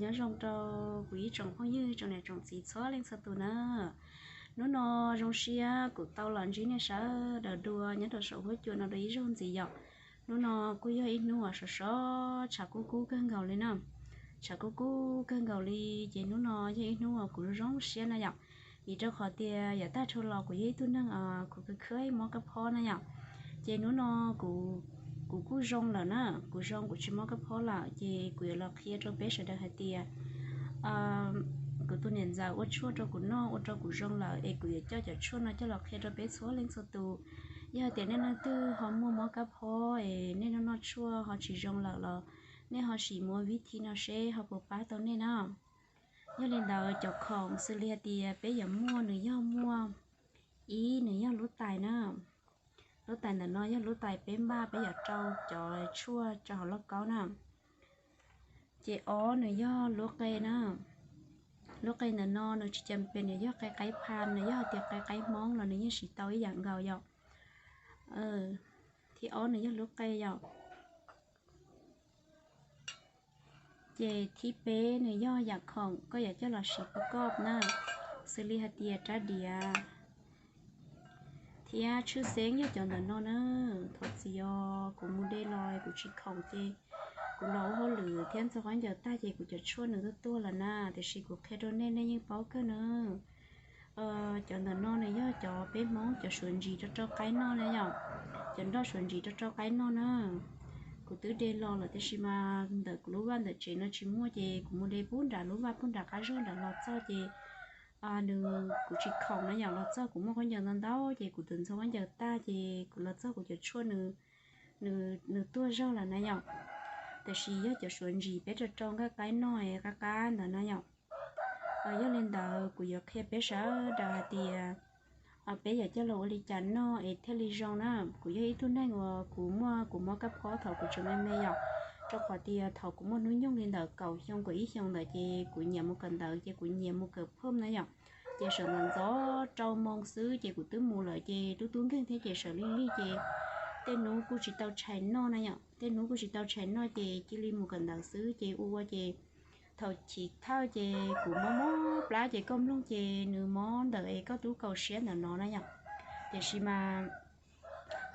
Nyob zoo rau kuv ib tsoom phooj ywg tsoom niam tsoom txiv txhua leej txhua tus na. Hnub no zoo siab kuv tau los ntsib nej sawv daws dua nyob rau saum huab cua no dua ib zaug ntxiv yom. Hnub no kuj yog ib hnub uas sov sov tshav kub kub kawg nkaus li na. Tshav kub kub kawg nkaus li, ces hnub no yog ib hnub uas kuv zoo siab na yom. Vim rau qhov tias yav tag dhau los kuv yog ib tug neeg kuv khwv khwv mob kab phob na yom. Ces hnub no kuv kuv kuj zoo lawm na, kuv zoo kuv tsis mob kab phob lawm, ces kuv yuav los qhia rau peb sawv daws hais tias kuv tus niam ntxawm ua tshuaj rau kuv noj ua rau kuv zoo lawm, es kuv yuav coj cov tshuaj no coj los qhia rau peb txhua leej txhua tus. Yog hais tias nej leej twg ho muaj mob kab phob es nej noj noj tshuaj ho tsis zoo lawm los nej ho sim mus ua vib thib no seb ho puas pab tau nej na. Yog li ntawd cov khoom xws li hais tias peb yuav muaj nws yog muaj, ib nws yog lub tais na. Lub tais ntawm no yog lub tais peb npaj peb yuav rau cov tshuaj rau hauv lauj kaub na. Ces ob nws yog lub qe na. Lub qe ntawm no nws tsis cas pes, nws yog qe qaib pha, nws yog hais tias qe qaib Hmoob los nws yeej siv tau ib yam nkaus yom. Thib ob nws yog lub qe yom. Ces thib peb nws yog yam khoom koj yuav coj los siv pab koj na, xws li hais tias rab diav thiab tshwj xeeb yog cov ntawm no na. Thov txim os, kuv mus de los kuv tsis khoom ces kuv los ua hauj lwm thiab ntxhua khaub ncaws tag ces kuv cov tshuaj nws tuaj tuag lawm na, tiam sis kuv qhia rau nej nej yeej paub kawg na. Cov ntawm no nws yog cov peb Hmoob cov suav ntsis rau rau qaib noj na yom. Cov nroj suav ntsis rau rau qaib noj na. Kuv twb de los lawm tiam sis mas ntawm kuv lub vaj ntawm tsev no tsis muaj ces kuv mus de pub nram lub vaj pub nram qab zog nram los txog ces nws, kuv tsis khoom na yom, los txog kuv muaj khaub ncaws ntau ntau ces kuv twb ntxhua khaub ncaws tag ces kuv los txog kuv cov tshuaj nws, nws tuag zog lawm na yom. Tiam sis yog cov suav ntsis peb rau rau nqaij qaib noj qab qab ntawd na yom. Yog li ntawd kuv yuav qhia peb sawv daws hais tias peb yuav coj los ua li cas noj es thiaj li zoo na. Kuv yog ib tug neeg uas kuv muaj kuv mob kab phob thaum kuv tseem me me yom, rau qhov tias thaum kuv muaj hnub nyoog li ntawm kaum xyoo kaum ib xyoos ntawd ces kuv nyiam mus kawm ntawv ces kuv nyiam mus kawm phom na yom. Ces sawv ntxov ntxov rau moo xwb ces kuv twb mus lawm ces tub tub nkeeg thiab ces sawv lig lig ces tej hnub kuj tsis tau tshais noj na yom, tej hnub kuj tsis tau tshais noj ces cia li mus kawm ntawv xwb ces ua ua ces thaum chiv thawj ces kuv mob mob plab ces koj mloog ces nws mob ntawm es koj tub kaus siab ntawm no na yom. Tiam sis mas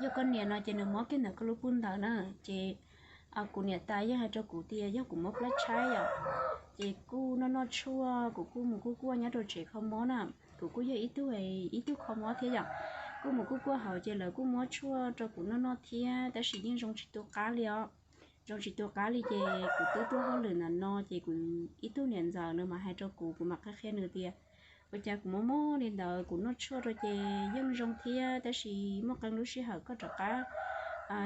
yog koj niam no ces nws mob kiag ntawm koj lub puj ntawd na. Ces kuv niam tais yeej hais rau kuv tias yog kuv mob plab tshaib yom, ces kuj noj noj tshuaj, kuv kuj mus kuj kuaj nyob rau tsev kho mob na. Kuv kuj yog ib tug, ib tug kho mob thiab yom, kuj mus kuj kuaj hauv ces lawv kuj muab tshuaj rau kuv noj noj thiab tab sis yeej zoo tsis tu qab li os. Zoo tsis tu qab li ces kuv twb tuaj hauj lwm ntawm no ces kuv ib tug niam ntxawm nws mas hais rau kuv, kuv mam qhia qhia nws tias ua cas kuv mob mob li ntawd, kuv noj tshuaj rau ces yeej zoo thiab tab sis muaj qee lub sij hawm koj rov qab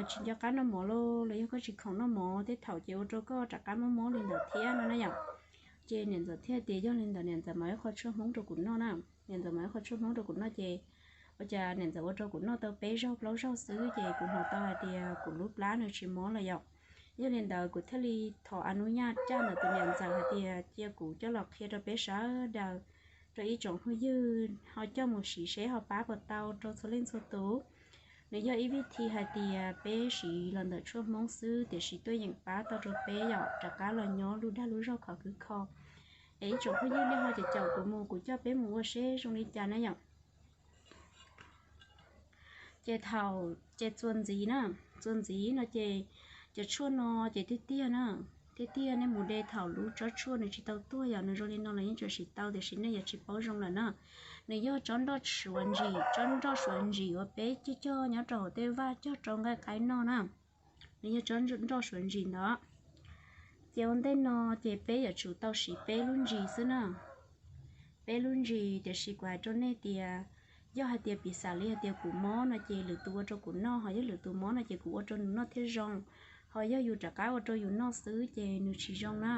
tsis nco qab noj mov lauj, los yog koj tsis khoom noj mov tej thaum ces ua rau koj rov qab mob mob li ntawd thiab no na yom. Ces niam ntxawm thiaj tias yog li ntawd niam ntxawm mam ib qho tshuaj Hmoob rau kuv noj na. Niam ntxawm mam ib qho tshuaj Hmoob rau kuv noj ces ua cas niam ntxawm ua rau kuv noj tau peb zaug plaub zaug xwb ces kuv hnov tau hais tias kuv lub plab nws tsis mob lawm yom. Yog li ntawd kuv thiaj li thov a nub nyaj caj ntawm tus niam ntxawm hais tias cia kuv coj los qhia rau peb sawv daws, rau ib tsoom phooj ywg ho coj mus siv seb ho pab puas tau rau txhua leej txhua tus. Nws yog ib vij thi hais tias peb siv los ntawm tshuaj Hmoob xwb tiam sis tuaj yeem pab tau rau peb yom, rov qab los nyob lub dag lub zog khov khwv kho. Es ib tsoom phooj ywg nej ho caum caum kuv mus kuv coj peb mus ua seb zoo li cas na yom. Ces thaum ces txuas ntxiv na, txuas ntxiv no ces cov tshuaj no ces tiag tiag na, tiag tiag nej mus de thaum lub tsob tshuaj nws tsis tau tuag yom, nws zoo li no los yeej tseem siv tau tiam sis nej yuav tsis paub zoo lawm na. Nws yog tsob nroj suav ntsim, tsob nroj suav ntsim uas peb cog cog nyob rau hauv tej vaj cog rau nqaij qaib noj na. Nws yog tsob nroj suav ntsim ntawd. Ces ua ntej no ces peb yuav tsum tau siv peb lub ntsis xwb na. Peb lub ntsis tiam sis kuv hais rau nej tias yog hais tias piv xam li hais tias kuv mob no ces lwm tus ua rau kuv noj, ho yog lwm tus mob no ces kuv ua rau nws noj thiaj zoo. Ho yog yus rov qab ua rau yus noj xwb ces nws tsis zoo na.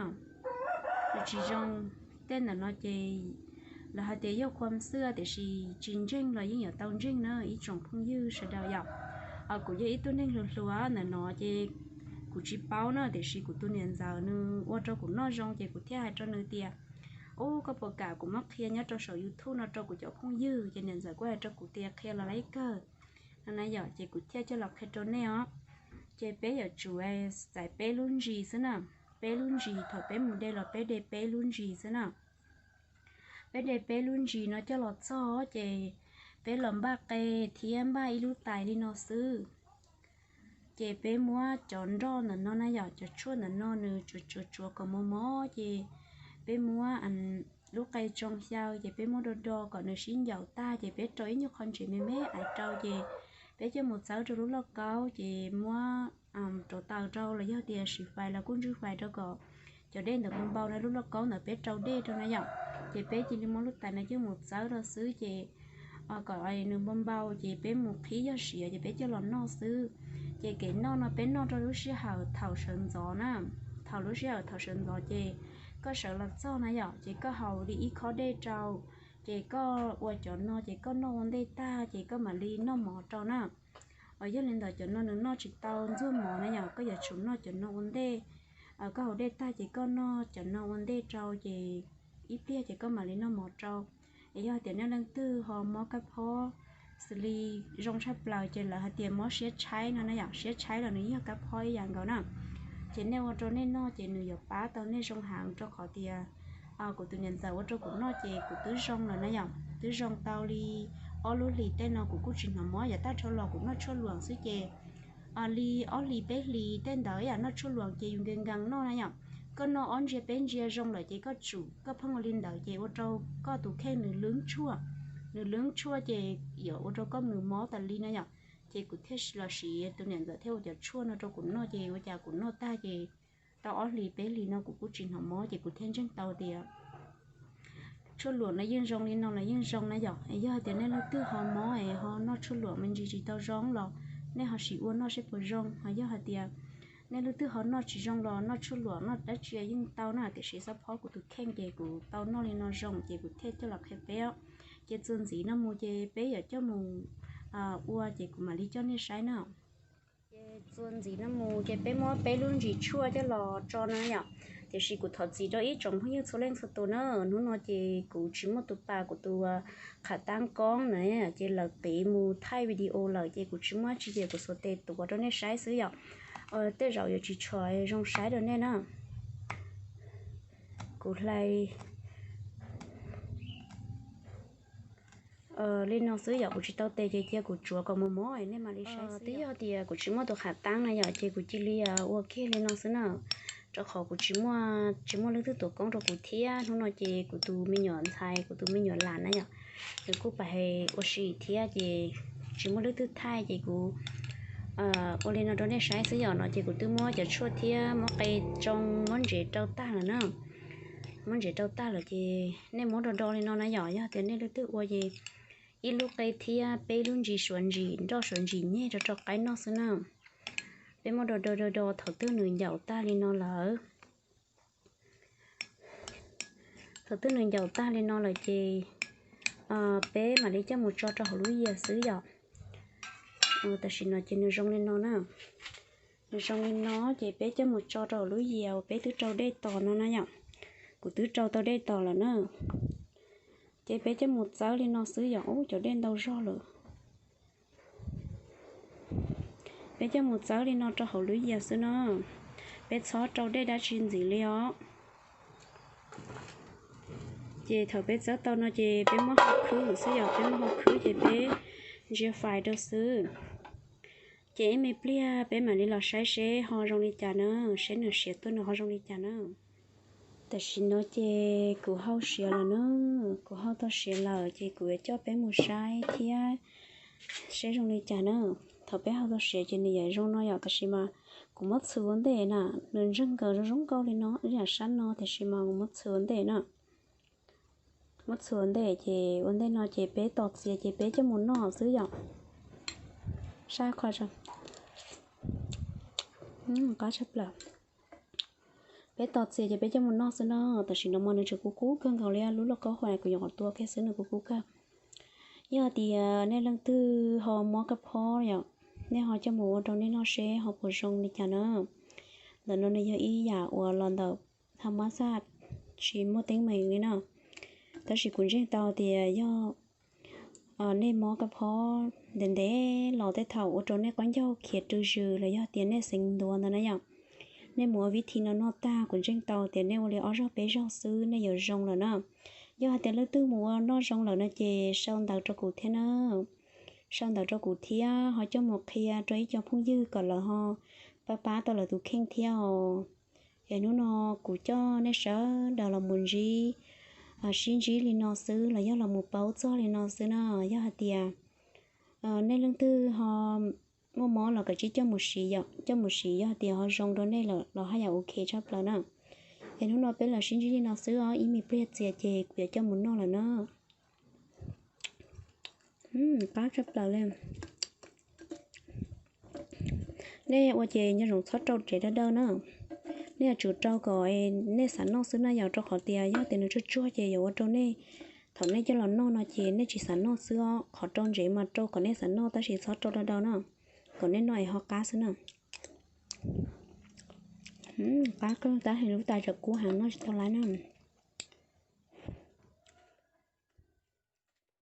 Nws tsis zoo. Tej ntawm no ces lawv hais tias yog khuam xwj tiam sis tsis ntseeg los yeej yuav tau ntseeg na ib tsoom phooj ywg sawv daws yom. Kuv yog ib tug neeg hluas hluas ntawm no ces kuv tsis paub na tiam sis kuv tus niam ntxawm nws ua rau kuv noj zoo ces kuv thiaj hais rau nws tias, ub, koj puas kam kuv muab qhia nyob rau saum YouTube no rau kuv cov phooj ywg? Ces niam ntxawm kuj hais rau kuv tias qhia los laib kawg no na yom, ces kuv thiaj coj los qhia rau nej os. Ces peb yuav tsum xaiv peb lub ntsis xwb na. peb lub ntsis, thaum peb mus de los peb de peb lub ntsis xwb na. Peb de peb lub ntsis no coj los txog ces peb los npaj qe thiab npaj ib lub tais li no xwb. Ces peb muab cov nroj ntawm no na yom, cov tshuaj ntawm no nws tsuav tsuav tsuav kom mos mos ces peb muab lub qe tsoo xyaw ces peb muab do do kom nws sib ncaum tag ces peb rau ib nyuag qho ntsev me me ais rau ces peb coj mus txawb rau lub lauj kaub ces muab rauv taws rau los yog tias siv fais los kuj ntswj fais rau kom cov dej ntawd npau npau na, lub lauj kaub ntawd peb rau dej rau na yom. Ces peb cia li muab lub tais no coj mus txawb rau xwb ces kom nws npau npau ces peb mus qhib yog siav ces peb coj los noj xwb. Ces kev noj no peb noj rau lub sij hawm thaum sawv ntxov na, thaum lub sij hawm thaum sawv ntxov ces koj sawv los txog na yom, ces koj haus li ib khob dej rau, ces koj ua cov no ces koj noj ua ntej tag ces koj mam li noj mov rau na. Yog li ntawd cov no nws noj tsis tau ntxuag mov na yom, koj yuav tsum noj cov no ua ntej. Koj haus dej tag ces koj noj cov no ua ntej rau ces ib pliag ces koj mam li noj mov rau. Es yog hais tias nej leej twg ho mob kab phob xws li zoo tshaj plaws ces lawv hais tias mob siab tshaib no na yom, siab tshaib los nws yog kab phob ib yam nkaus na. Ces nej ua rau nej noj ces nws yuav pab tau nej zoo heev rau qhov tias kuv tus niam ntxawm ua rau kuv noj ces kuv twb zoo lawm na yom, twb zoo tau li ob lub hlis tej no kuv kuj tsis hnov mob, yav tag dhau los kuv noj tshuaj luam xwb ces li ob hlis peb hlis tej ntawd yam noj tshuaj luam ces yus nkees nkees noj na yom. Koj noj ob ntsia peb ntsia zoo lawm ces koj tsum koj pheej ua li ntawd ces ua rau koj tus kheej nws lwb tshuaj, nws lwb tshuaj ces yuav ua rau koj nws mob tas li na yom. Ces kuv thiaj los siv tus niam ntxawm thiab ua cov tshuaj no rau kuv noj ces ua cas kuv noj tag ces tau ob hlis peb hlis no kuv kuj tsis hnov mob ces kuv thiaj ntseeg tau tias tshuaj luam no yeej zoo li no los yeej zoo na yom. Es yog hais tias nej leej twg ho mob es ho noj tshuaj luam me ntsis tsis tau zoo los nej ho sim ua noj seb puas zoo. Ho yog hais tias nej leej twg ho noj tsis zoo los noj tshuaj luam noj dab tsi yeej tau na, tiam sis xob phob kuv tus kheej ces kuv tau noj li no zoo ces kuv thiaj coj los qhia peb. Ces txuas ntxiv no mus ces peb yuav coj mus ua ces kuv mam li coj nej saib na. Ces txuas ntxiv no mus ces peb muab peb lub ntsis tshuaj coj los tso no yom. Tiam sis kuv thov txim rau ib tsoom phooj ywg txhua leej txhua tus na, hnub no ces kuv tsis muaj tus pas kuv tus qhav taab koob na, ces lawv qiv mus thaij video lawm ces kuv tsis muaj tsi ces kuv xuas tes tuav rau nej saib xwb yom. Tej zaum yuav tsis tshua zoo saib rau nej na. Kuv hlais li no xwb yom, kuv tsis tau tes ces cia kuv tsuav kom mos mos nej mam li saib xwb. Twb yog tias kuv tsis muaj tus qhav taab na yom, ces kuv cia li ua kiag li no xwb na, rau qhov kuv tsis muaj, tsis muaj leej twg tuav koob rau kuv thiab. Hnub no ces kuv tus me nyuam ntxhais, kuv tus me nyuam lam na yom, nws kuj pab ua si thiab ces tsis muaj leej twg thaij ces kuv ua li no rau nej saib xwb yom. No ces kuv twb muab cov tshuaj thiab muab qe tsoo muab ntsev rau tag lawm na. Muab ntsev rau tag lawm ces nej muab do do li no na yom. Yog tias nej leej twg ua ces ib lub qe thiab peb lub ntsis suav ntsis nroj suav ntsis nyeg rau rau qaib noj xwb na. Peb muab do do do do thaum twg nws ncaum tag li no lawm. Thaum twg nws ncaum tag li no lawm ces peb mam li coj mus tso rau hauv lub yias xwb yom. Tam sim no ces nws zoo li no na. Nws zoo li no ces peb coj mus tso rau hauv lub yias uas peb twb rau dej tos no na yom. Kuv twb rau tau dej tos lawm na. Ces peb coj mus txawb li no xwb yom. Ub, cov dej ntau zog lawm. Peb coj mus txawb li no rau hauv lub yias xwb no. Peb txhob rau dej dab tsi ntxiv li os. Ces thaum peb txawb tau no ces peb muab ho khwb lawm xwb yom, peb muab ho khwb ces peb ntsia fais rau xwb. Ces ib me pliag peb mam li los saib seb ho zoo li cas na, seb nws siav tuaj nws ho zoo li cas na. Tam sim no ces kuv hau siav lawm na, kuv hau tau siav lawm ces kuv yuav coj peb mus saib thiab seb zoo li cas na. Thaum peb hau tau siav ces nws yam zoo no yom, tab sis mas kuv muab txhuv ua ntej na, nws ntseeg nkaus zoo zoo nkauj li no ib yam sab no tab sis mas kuv muab txhuv ua ntej na. Muab txhuv ua ntej ces ua ntej no ces peb tos txias ces peb coj mus noj xwb yom. Saib qhov qab tshaj plaws. Peb tos txias ces peb coj mus noj xwb no. Tam sim no mas nws tseem kub kub kawg nkaus li, lub lauj kaub hauv kuv nyuam qhuav tua kiag xwb nws kub kub kawg. Yog tias nej leej twg ho mob kab phob yom, nej ho coj mus ua rau nej noj seb ho puas zoo li cas na. Ntawm no nws yog ib yam uas los ntawm ha mab xaj tsis muaj teeb meem li na. Tab sis kuv ntseeg tau tias yog nej mob kab phob ntev ntev los tej thaum ua rau nej qaub ncaug khiav rw zws los yog tias nej xeev ntuav ntawd na yom, Nej mus ua vib thi no noj tag kuv ntseeg tau tias nej ua li ob zaug peb zaug xwb nej yuav zoo lawm na. Yog hais tias leej twg mus ua noj zoo lawm no ces sau ntawv rau kuv thiab na. Sau ntawv rau kuv thiab ho coj mus qhia rau ib co phooj ywg kom lawv ho pab pab tau lawv tus kheej thiab os. Es hnub no kuv coj nej sawv daws los mus ntsib, sib ntsib li no xwb los yog los mus paub txog li no xwb na. Yog hais tias nej leej twg ho muaj mob los kav tsij coj mus siv yom, coj mus siv yog hais tias ho zoo rau nej lawm los haj yam ok tshaj plaws na. Es hnub no peb los sib ntsib li no xwb os, ib me pliag txias ces kuv yuav coj mus noj lawm na. Qab tshaj plaws li. Nej ua ces nco ntsoov txhob rau tsev dawb dawb na. Nej yuav tsum rau kom nej xav noj xwb na yom, rau qhov tias yog tias nws tsuag tsuag ces yuav ua rau nej, thaum nej coj los noj no ces nej tsis xav noj xwb os. Qhov rau ntsev mas rau kom nej xav noj tab sis txhob rau dawb dawb na, kom nej noj es ho qab xwb na. Qab kawg tab sis lub tais tsam kub heev noj tsis tau lawm na.